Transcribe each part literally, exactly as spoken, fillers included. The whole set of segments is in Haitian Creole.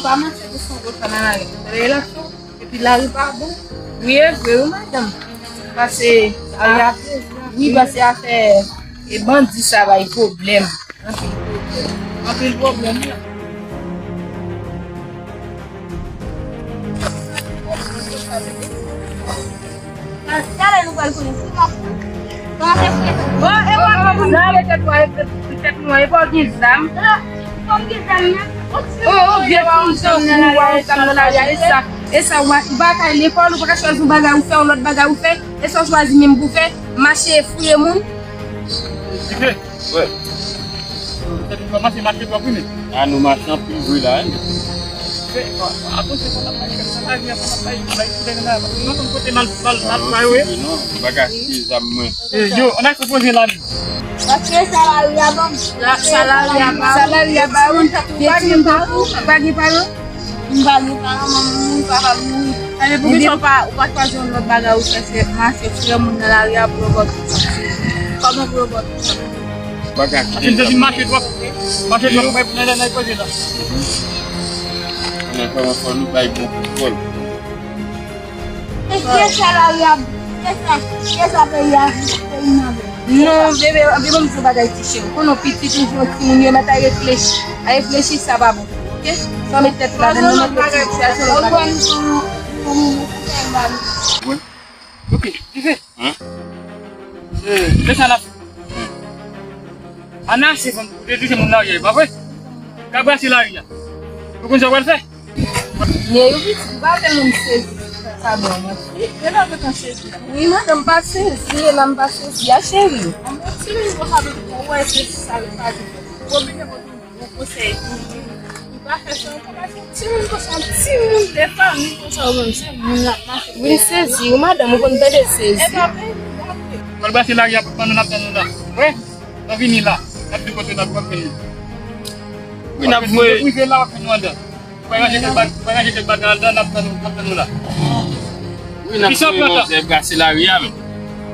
Pa manti, pou son lòt pa nan lari. Lè la sou, epi lari pa bon. Wi, e vre, wi, madanm. Pase, lari a, wi, pase afè, e bandi sa bay pwoblèm. Anpil pwoblèm. Anpil pwoblèm, wi. Talè nou pral konnen si n ap pran. Bon, e pa pou nou lave tèt nou, e tèt nou, e pa w gen zam. Fò m gen zam nan. O, o, vye fanm sa ou, ou wè zam nan lari a, e sa, e sa, ou pa ka al lekòl, ou pa ka chwazi yon bagay ou fè, yon lòt bagay ou fè, e sa w chwazi menm pou fè, mache fouye moun. Wè. Tèt nou kòmanse mache twòp wi men. A nou mache anpil vre la wi. Atansyon, fò n ap bay kèk sa lari a, fò n ap bay, bay koudèy la, paske nou pa konn kote mal, mal, mal bay yo ye. Non, m pa ka achte zam mwen. Yo, ann al konpoze la menm. Paske sa lari a ban m. Sa lari a ban m. Sa lari a ban m. Gen timoun tankou, pa gen paran. M pa gen paran, manman m mouri, papa m mouri. Ebyen poukisa w pa, ou pa chwazi yon lòt bagay ou fè, se mache fouye moun nan lari a pou yo ba w tout sa. Kòman pou yo ba w tout sa? Bagay. Paske m santi m mache twòp. Mache twòp, mwen nan, nan, nan koze la. Konnen kòman fò nou bay bon kontwòl. Kiyès sa lari a? Kiyès sa, kiyès sa peyi a, peyi m avè? Non, bebe, bebe, m di yon bagay ti cheri. Konnen pitit ou jwenn timoun yo mèt a reflechi. A reflechi, sa pa bon. Oke? Sa w met tèt ou ladan, nou met tèt sou sitiyasyon lòt bagay. Wi. Oke, ki fè? Hein? Eh, men sa l ap fè. Ana, se fanm, ou te di se moun lari a, pa vre? Ka brase lari a. Ou konn sa w pral fè? Men yo pitit, ou pa fè moun sezi. Sa bon, mwen. Wi, men la fè tan sezi. Wi, madanm pa sezi, e la m pa sezi a, cheri. An bon ti moun konsa, ou wè se sa l pa di. Ou oblije pote yon bon konsèy pou li. Li pa fè sa ankò, paske timoun konsa, timoun de fanmi konsa, ou menm se moun l ap mache. Vin sezi, ou madanm, ou konn tande sezi. E pa vre, li pa vre. Pral brase lari a, pou nou n ap tann nou la. Wi, nou vini la. N ap di kote n ap, w ap vini. Wi, n ap voye. Depi w rive la, w ap vin nou anndan. Ou pa ranje kèk bag, ou pa ranje kèk bag anndan, n ap tann nou, n ap tann nou la. Wi, n ap voye manzè brase lari a, men.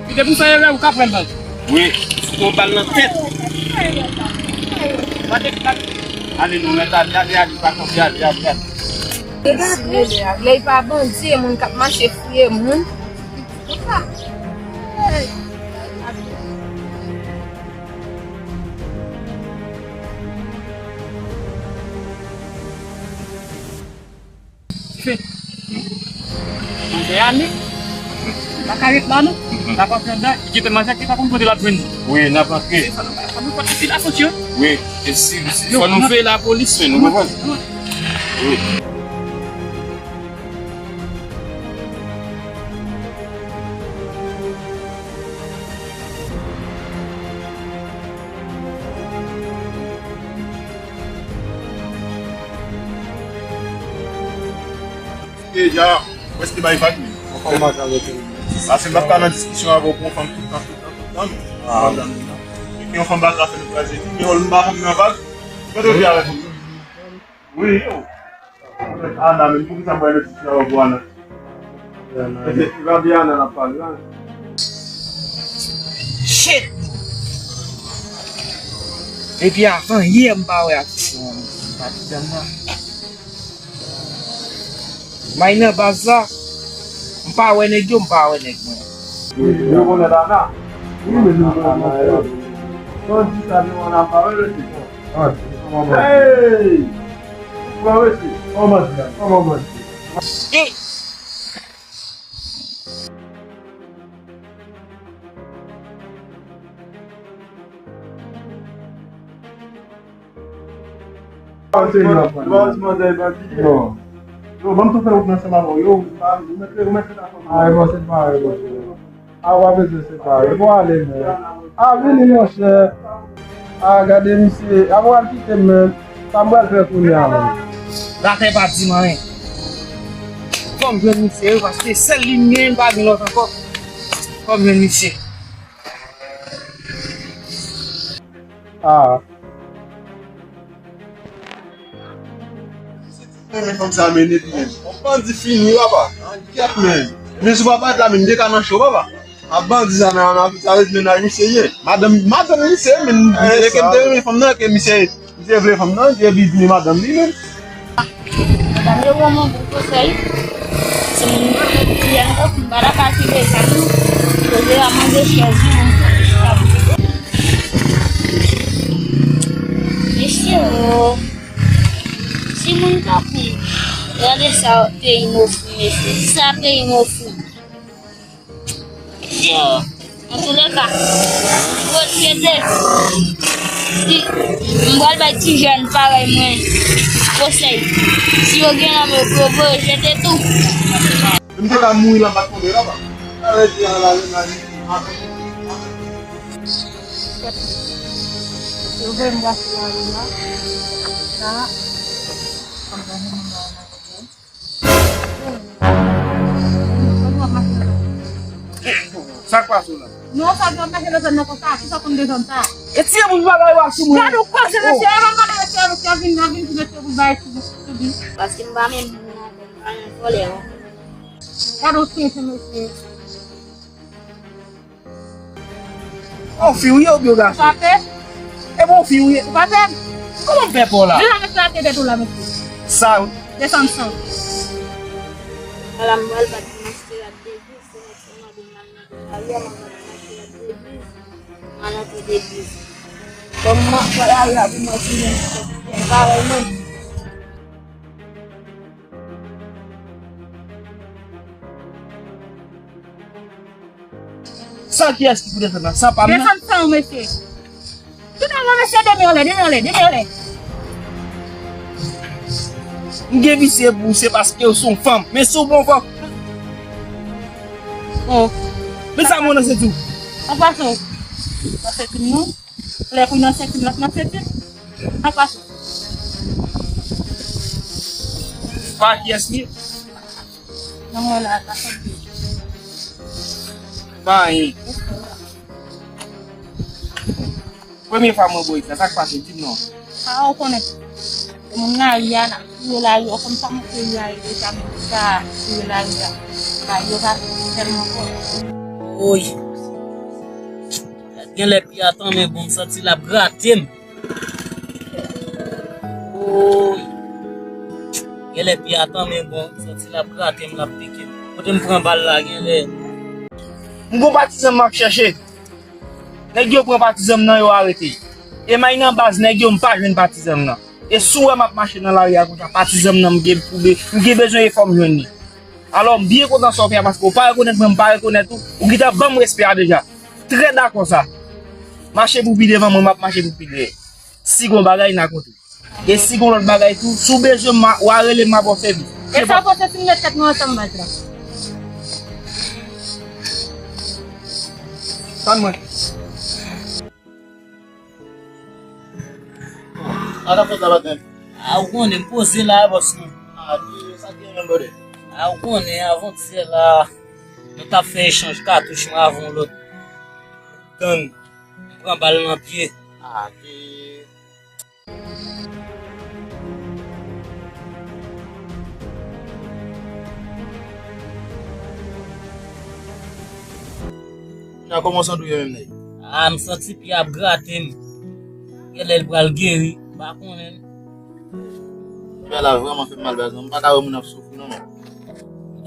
Li te pou fè erè, ou ka pran l baz. Wi, se yon bal nan tèt. Ale, nou mèt ale, ale, ale, pa konfye, ale, ale, ale. Lè y pa bandi, e moun k ap mache fouye moun. Manzè ale. Pa ka ret la non. N ap antre anndan, kite manzè ki pa konn kote l ap jwenn li. Wi, n ap antre. Fò nou, fò nou fè ventilasyon, tyo. Wi, e si, si, fò nou veye lapolis, men nou konprann. Wi. Deja, prèske bay vag li. Anfòm mache avèk ou. Pase m p ap ka nan diskisyon avè w pou yon fanm tout tan, tout tan, tout tan, non. Madanm li, non. E ke yon fanm pa ka fè nou kraze li, men w m pa fanm nan vag. Kote w di avèk ou? Wi, yo. Ana, men poukisa m wè nou ti fè yon gwo Ana? Li pa byen Ana n ap pale la. Shit! Depi avan yè m pa wè atis lan, m pa t janm nan. May nan baz la, m pa wè nèg yo, m pa wè nèg mwen. Yo konnen Ana. Wi, men nou konnen Ana. Bandi sa nou Ana pa wè, mesye. Hey! Ou pran, mesye? Kòman di la? Kòman bandi? Yo, ban m tou fè wout nan ansanm avè w. Yo, ou mèt, ou mèt fè afè w. Ay, bon, se pa, bon. A, w ap bezwen separe. Bon, ale, men. A, vini, monchè. A, gade misye. A, bon, al kite m, men. Sa m pral fè kounye a, men. Latè pa di m anyen. Fò m jwenn misye, wi, paske sèl li m genyen, m pa gen lòt ankò. Fò m jwenn misye. A. Men fanm sa mennen li menm. Yon bandi fini, papa. An kèt, men. Men si w pa parèt la, men, m te ka nan cho, papa. A bandi sa nan, nan, sa vle di mennaj misye ye. Madanm, madanm misye, men, e ke m te renmen fanm nan, ke misye, misye vle fanm nan, ke li vini madanm li, men. Gade w, mon bon konsèy. Se moun nan ki jèn kòk, m pa ta ka kite sa, non. Poze a mande chèz, non. Mesye, o. Si moun tankou m, gade sa peyi m ofri, mesye. Sa peyi m ofri. Yo, antouleka, yo jete. Si, m pral bay ti jèn parèy mwen konsèy. Si yo gen lanmè, yo voye jete tou. M te ka mouri la, m pa t tonbe la, ba. Arete a la, la, la. Yo voye m pase lari la. Sa, sa m pa janm wè nan pwoblèm. Sa k pase w la? Non, sa k ap mache nan zòn nan konsa, kisa konn de zòn sa? E tiye pou bagay w ap sou mwen. Gade w koze mesye, e pa gade mesye, mesye vin nan vin pou mesye pou bay sou, sou li. Paske m pa menm moun nan, m pa menm vòlè, non. Gade w tyenn se mesye. Ou fi w ye oubyen w gason? Ou pa pè? E bon, ou fi w ye. Ou pa pè? Kòman m fè pa w la? Desann sa tèt ou la, mesye. Sa wi. Desann san. Ala m pral bat maskara degiz, se nèg sa mande m al nan lari a, m al bat maskara degiz, m al antre degiz. Kòm m ap pran lari a pou mwen, si mwen, parèy mwen. San kiyès ki pou desann nan? San pa m nan? Desann san w, mesye. Tout alò, mesye, demen anlè, demen anlè, demen anlè. M gen visye pou ou, se paske ou se yon fanm. Men si w bon fòk. Oh. Men sa mwen nan senti w. An pasan. Nan senti m non. Lè pou nan senti m, nan senti m. An pasan. Pa kiyès li ye? Non, mwen la, la santi. Pa anyen. Premye fwa mwen wè sa, sa k pase, di m non. A, ou konnen. Se moun lari a, n ap fouye lari a, ou konn sa moun peyi a ye deja, men sa fouye lari a. Lari yo pa tèlman fò. Woy. Genlè pye a tanmen bon, m santi l ap grate m. Woy. Genlè pye a tanmen bon, m santi l ap grate m, l ap pike m. Kote m pran bal la, genlè. M gon patizan m ap chèche. Nèg yo pran patizan m nan, yo arete. E may nan baz nèg yo, m pa jwenn patizan m nan. E si w wè m ap mache nan lari a konsa, patizan m nan, m gen pou be-, m gen bezwen efò m jwenn li. Alò, m byen kontan sa w fè a, paske w pa rekonèt mwen, m pa rekonèt ou, ou gentan ban m respè a deja. Trè dakò sa. Mache pou pi devan mwen, m ap mache pou pi dèyè. Si gon bagay, n a kontre. E si gon lòt bagay tou, si w bezwen m, w a rele m, m a ba w sèvis. E sa w panse si m met tèt mwen ansanm baz la? Tann mwen. Sa k ap fèt la, patnè? A, ou konnen, m poze la, bòs mwen. A, di, sa k gen menm, brother? A, ou konnen, avantyè la, nou t ap fè echanj katouch, mwen avè yon lòt gang. M pran bal nan pye. A, di. Kounya, kòman w santi w ye menm, nèg? A, m santi pye ap grate m. Genlè l pral geri, m pa konnen. Bagay la vrèman fè m mal, baz, non. M pa ka wè moun ap soufri, non, non.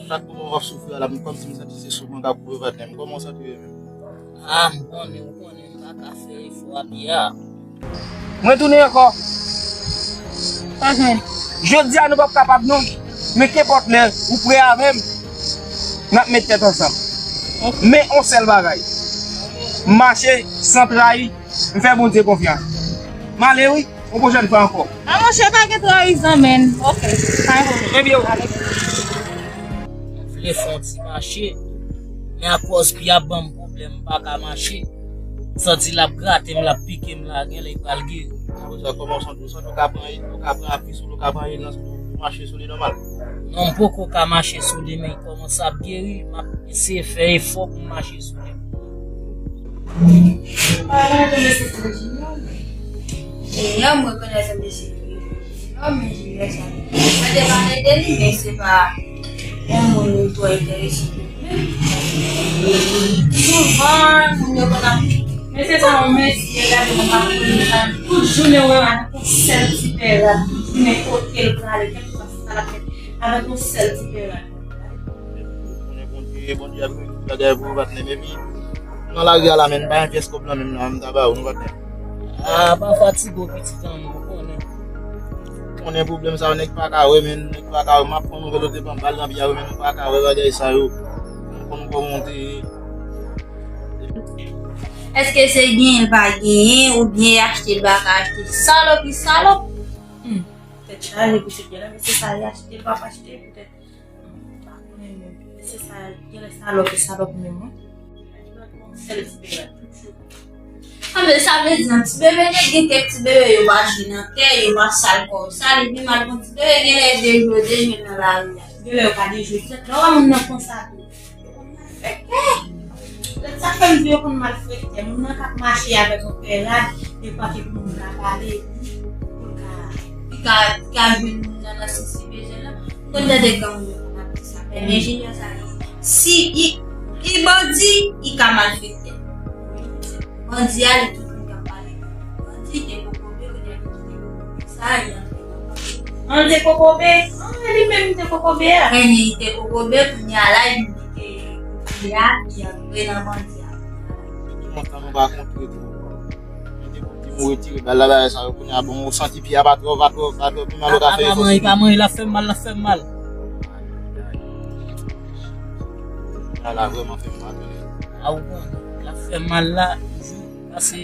Chak moman w ap soufri a la, m kòmsi m santi se soufrans k ap kouri patnè m. Kòman w santi w ye menm? A, m konnen, ou konnen, m pa ka fè efò a pye a. Mwen tounen ankò. Pa jwenn. Jodi a nou p ap kapab non. Men kenpòt lè ou prè avè m, n ap met tèt ansanm. Ok. Men on sèl bagay. M mache san trayi, m fè Bondye konfyans. M ale wi, yon pwochèn fwa ankò. A monchè, pa gen trayizan, menn. Ok, pa gen pwoblèm. Ebyen, ale. M vle fè yon ti mache, men akòz pye a ap ban m pwoblèm, m pa ka mache. M santi l ap grate m, l ap pike m la, genlè l pral geri. Apre sa, kòman w santi w? Ou santi w ka pran, ou ka pran apui sou li, ou ka pran elan sou li, ou mache sou li nòmal? Non, m poko ka mache sou li, men l kòmanse ap geri, m ap eseye fè efò pou m mache sou li. Pale de mesye Junior. E, an, mwen rekonèt se mesye Junior, men Junior sa. Mwen te pale de li, men se pa yon moun mwen twò enterese. Souvan, moun yo konn ap, mesye sa yon mesye, gade mwen pa konnen sa. Tout jounen, mwen wè yon sèl ti pè la. Tout jounen, kote l prale, kèlkeswa sa l ap fè. Avèk yon sèl ti pera. Konnen Bondye, Bondye ap regle tout bagay pou ou, patnè, men pi. Nan lari a la, men, m pa gen pyès kòb lan menm la, m ta ba ou, non, patnè. Ah, pa fatige w, pitit an, ou konnen. Konnen pwoblèm sa yo, nèg pa ka wè, men, nèg pa ka wè, m ap pran nouvèl ou te ban m bal nan pye a, men, nou pa ka wè bagay sa yo. M konn kòman w te ye. Èske se genyen l pa genyen, oubyen achte l pa ka achte? Salòp, li salòp. Hmm. Tèt chaje pou se genyen, men se sa li achte, l pa achte, poutèt. M pa konnen menm. Se sa, genlè salòp e salòp menm, wi. Sèl ti bebe. Anben, sa vle di, yon ti bebe, nèg gen kèk ti bebe, yo pa jwe nan tè, yo pa sal kò yo sal, li pi mal pou ti bebe, genlè dejwe, dejwe nan lari a. Genlè yo pa dejwe, lè w wè moun nan konsa tou. Fè kè. Se sa k fè m di yo konn malfektè. Moun nan k ap mache avèk yon pè rad, yo panse pou moun ka pale, pou l ka, li ka, li ka jwenn moun nan nan sans li bezwen lan. M konn tande granmoun yo konn ap di sa. Men, men Junior sa, li, si li, li bandi, li ka malfektè. Bandi a, li tout moun k ap pale. Bandi te kokobe, kounye a li kite kokobe. Sa, li antre nan kokobe. An, li menm li te kokobe a. Kounye a li te kokobe, kounye a la, li kite kokobe a, li antre nan bandi a. Lontan nou pa kontre tou. Mwen te pou di m retire bal la, bagay sa yo, kounye a, bon, ou santi pye a pa twò, pa twò, pa twò pi mal, ou ka fè efò sou li. Pa manyen, pa manyen, l ap fè m mal, l ap fè m mal. Kounye a la vrèman fè m mal, konnen. A, ou konnen, l ap fè m mal la, jou, pase,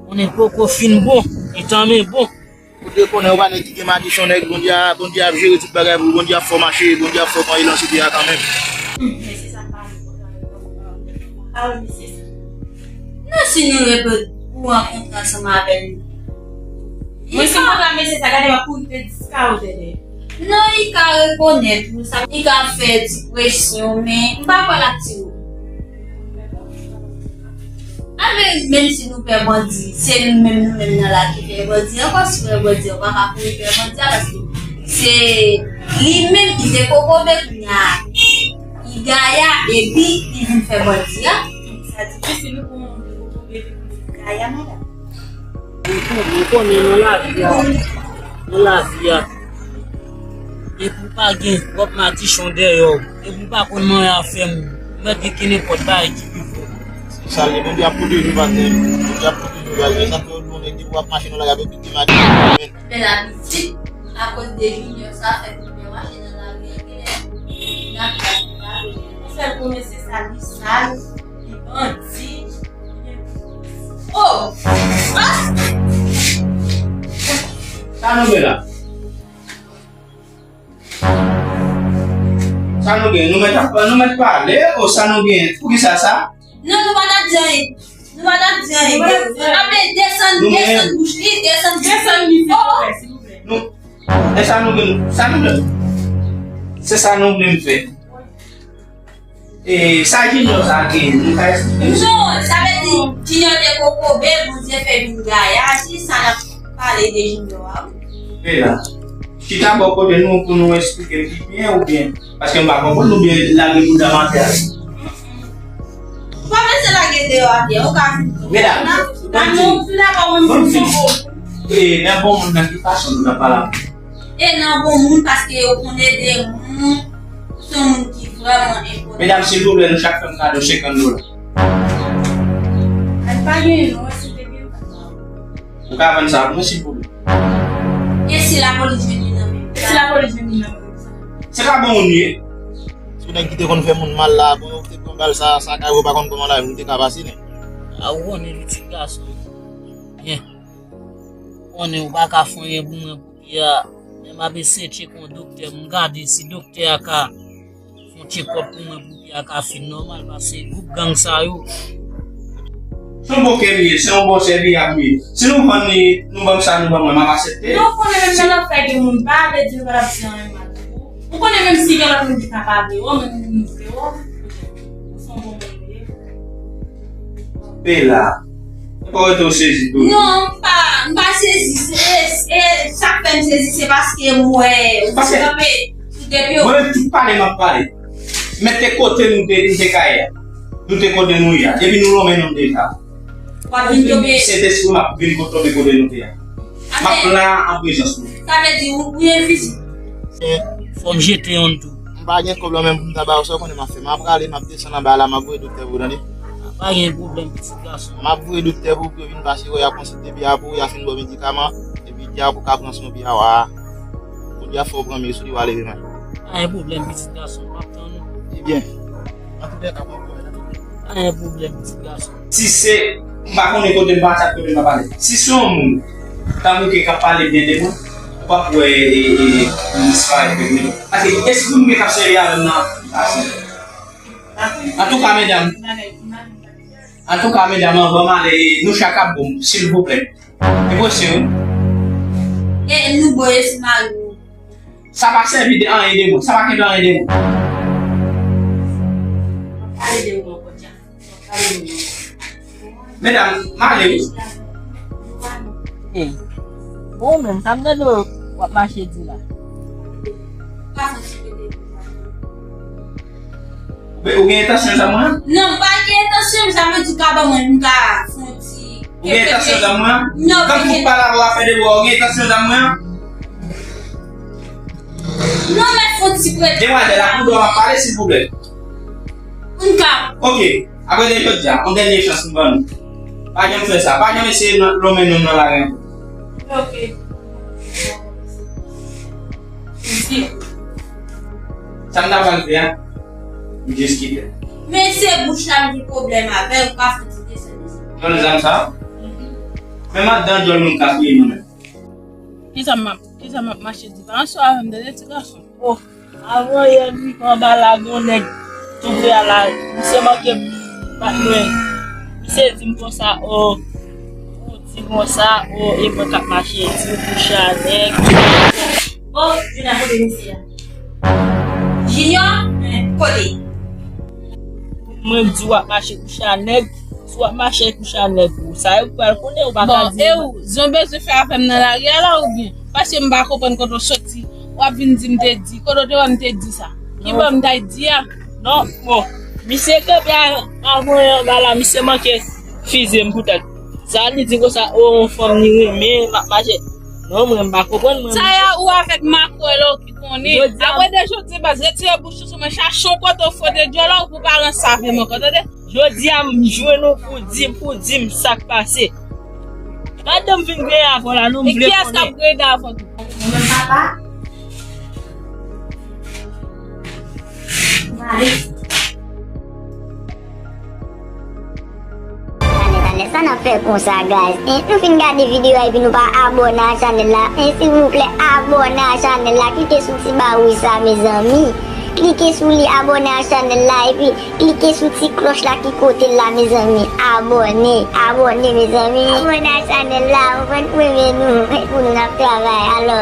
konnen koko fin bon, li tanmen bon. Ou dwe konnen ou pa nèg ki gen madichon, nèg Bondye a, Bondye ap jere tout bagay pou ou, Bondye ap fè w mache, Bondye ap fè w pran elan sou pye a kanmenm. Hmm, mesye sa pale kontan, pale mesye sa. Non, si nou repo-, ou rankontre ansanm avè l. Mwen si m kontre mesye sa, gade m ap kouri te dis kawo dèyè. Non, li ka rekonèt ou, sa, li ka fè ti presyon, men m pa kwè l ap tire w. Anben, menm si nou pè bandi, se nou menm, nou menm nan la ki pè bandi ankò. Si pè bandi, ou pa ka kouri pè bandi a, paske se li menm ki te kokobe, kounye a li gaya, epi li vin fè bandi a. Sa difisil wi pou moun ki kokobe epi pou vin gaya, madanm. Ou konnen, ou konnen nan lavi a, nan lavi a, depi w pa gen twòp madichon dèyè w, depi w pa konn manyen afè moun, ou mèt gen kenenpòt bagay ki pi fò. Se sa l ye, Bondye ap pwoteje w, patnè. Bondye ap pwoteje w, patnè. Sa fè yon nèg depi w ap mache nan lari a, depi w gen madichon, men. Bèl abitit, akoz de Junior sa fè tout moun mache nan lari a, genlè n ap gade. Yon sèl kou mesye sa, li sal, li bandi. Oh! Ah! Sa nou gen la? Sa nou gen? Nou mèt ap, nou mèt pale, o sa nou gen? Poukisa sa? Non, nou pa t ap di anyen. Nou pa t ap di anyen. Ape desann, desann bouch li, desann bouch li. Desann li, silvouplè, silvouplè. Nou, e sa nou gen? Sa nou gen? Se sa nou gen fè. E sa Junior sa gen, nou ka eksplike nou? Non, sa vle di, Junior te kokobe, Bondye fè vin gaya, se sa n ap pale de Junior a, wi. Bela, chita bò kote nou pou nou eksplike pi byen oubyen? Paske m pa konprann oubyen lage bouda m atè a. Ou pa bezwen lage deyò atè, ou ka vin pran. Medam, ban m fin. E, nan bon moun nan ki fason nou nan pale avè w? E nan bon moun, paske yo konn ede moun, ou se yon moun ki vrèman enpòtan. Medam, silvouplè, nou chak fè m kado senkant dola. Mwen pa genyen non, si w te gen, ou ka vann sa pou mwen, silvouplè. E si lapolis vin li nan men? E si lapolis vin li nan men? Se pa bon moun ye. Se nèg ki te konn fè moun mal la, bon, ou te pran bal sa, sa ka yo pa konn kòman lavi w te ka pase, nen. A, ou konnen pitit gason. Byen. Konnen ou pa ka fè anyen pou mwen pou pye a. Men m ap eseye tcheke yon doktè, m gade si doktè a ka fè yon tchekòp pou mwen pou pye a ka fin nòmal, paske gwoup gang sa yo. Se yon bon kè m ye, se yon bon sèviyab m ye. Si nou vann li, nou ban m sa, nou ban mwen, m ap aksepte. Non, konnen menm nan lòt kay gen moun, pa vle di nou pa t ap di anyen mal. Ou konnen menm si gen lòt moun ki ka pa vle wè w, menm moun vle wè w, ou se yon bon moun ou ye. Bela, e pa w rete w sezi tou. Non, m pa, m pa sezi. Se, se, sa k fè m sezi, se paske m wè ou kanpe sou de pye w. Mwen menm tout pale m ap pale. Mete kote nou te, nou te ka ye a. Nou te kote nou ye a. Depi nou lonmen nou deja. W ap vin tonbe. Sentespri m ap vin tonbe kote nou te a. M ap la an prezans nou. Sa vle di ou, ou envizib. Fò m jete yonn tou. M pa gen kòb lan menm pou m ta ba w sa, w konnen m ap fè. M ap rale, m ap desann anba la, m ap voye doktè pou ou, tande? Pa gen pwoblèm, pitit gason. M ap voye doktè pou ou, pou yo vin pase wè, y ap konsilte pye a pou ou, y ap fin ba w medikaman, epi pye a pou ka pran swen pye a, wa. Kounye a fò w pran mezi sou li, w a leve men. Pa gen pwoblèm, pitit gason, m ap tann ou. Ebyen, antoulèka, mwen pwomèt. Pa gen pwoblèm, pitit gason. Si se, m pa konnen kote m pa tchak, kote m pa pale. Si se yon moun, tankou ke k ap pale byen de mwen, ou p ap wè, e, e, m disparèt de mwen. Paske espri m gen k ap sèvi avè m nan, pa senp. Antouka, medam, antouka, medam, anvan m ale, nou chak ap bon, silvouplè. E posib, wi. E nou bon, e si mari w. Sa pa sèvi de anyen de mwen. Sa pa kenbe anyen de mwen. Pale de mwen ankò, Dja. Pale de mwen. Medam, m ale wi. Hmm. Bon, menm, sa m tande w ap mache di la. Ou gen entansyon zam mwen an? Non, m pa gen entansyon, m sa mwen di ka ban mwen, m ka fè yon ti Ou gen entansyon zam mwen an? Non, m pa gen. Tankou m pale avè w afè de bwa, ou gen entansyon zam mwen an? Non, mèt fè yon ti prete. Demwazèl, ak ou dwa m ap pale, silvouplè. M ka. Ok. Apre de jodi a, yon dènye chans m ban nou. Pa janm fè sa. Pa janm eseye lonmen non m nan lari ankò. Ok. Mèsi. Sa m ta pral fè a, m jis kite. Men se bouch la m gen pwoblèm avè l, pa fouti desann li. Jwenn zam sa? Mhm. Men madan djòl moun ka touye nou menm. Kisa m ap, kisa m ap mache di? Pa ansou avè m, tande ti gason. Oh, avan yè m rive anba la, gon nèg tou pre a la, misye manke bat mwen. Misye di m konsa, oh, ou di konsa, oh, e mwen k ap mache di w kouche a nèg. Oh, vin a kote misye a. Junior, kote? Mwen di w ap mache kouche a nèg, si w ap mache kouche a nèg ou, sa yo pral konnen ou pa ka di. Bon, e ou, jan w bezwen fè avè m nan lari a la oubyen? Paske m pa konprann kote w soti, w ap vin di m te di, kote w te wè m te di sa? Ki bò m t al di a? Non, bon, misye kanpe a, avan anba la, misye manke fize m poutèt. Sa li di konsa, o, yon fanm li renmen, m ap mache. Non, mwen, m pa konprann, mwen. Sa a, ou avèk makwèl ou ki konnen. Jodi a, apre de jodi, baz, retire bouch ou sou mwen, chache yon kote w fwote djòl ou pou pa ranse avè m ankò, tande? Jodi a, m jwenn ou pou di, pou di m sa k pase. Madanm vin griyen avè w la, non, m vle konnen. E kiyès k ap griyen avè w tou? Mwen menm papa. Mare. Talè, talè, sa n ap fè konsa, guys? Hein? Nou fin gade videyo a epi nou pa abòne a chanèl la. Hein? Silvouplè, abòne a chanèl la. Klike sou ti ba wouj sa, mezanmi. Klike sou li, abòne a chanèl la, epi klike sou ti klòch la ki kote l la, mezanmi. Abòne, abòne, mezanmi. Abòne a chanèl la, ou konprann, pou renmen nou, pou nou n ap travay. Alò.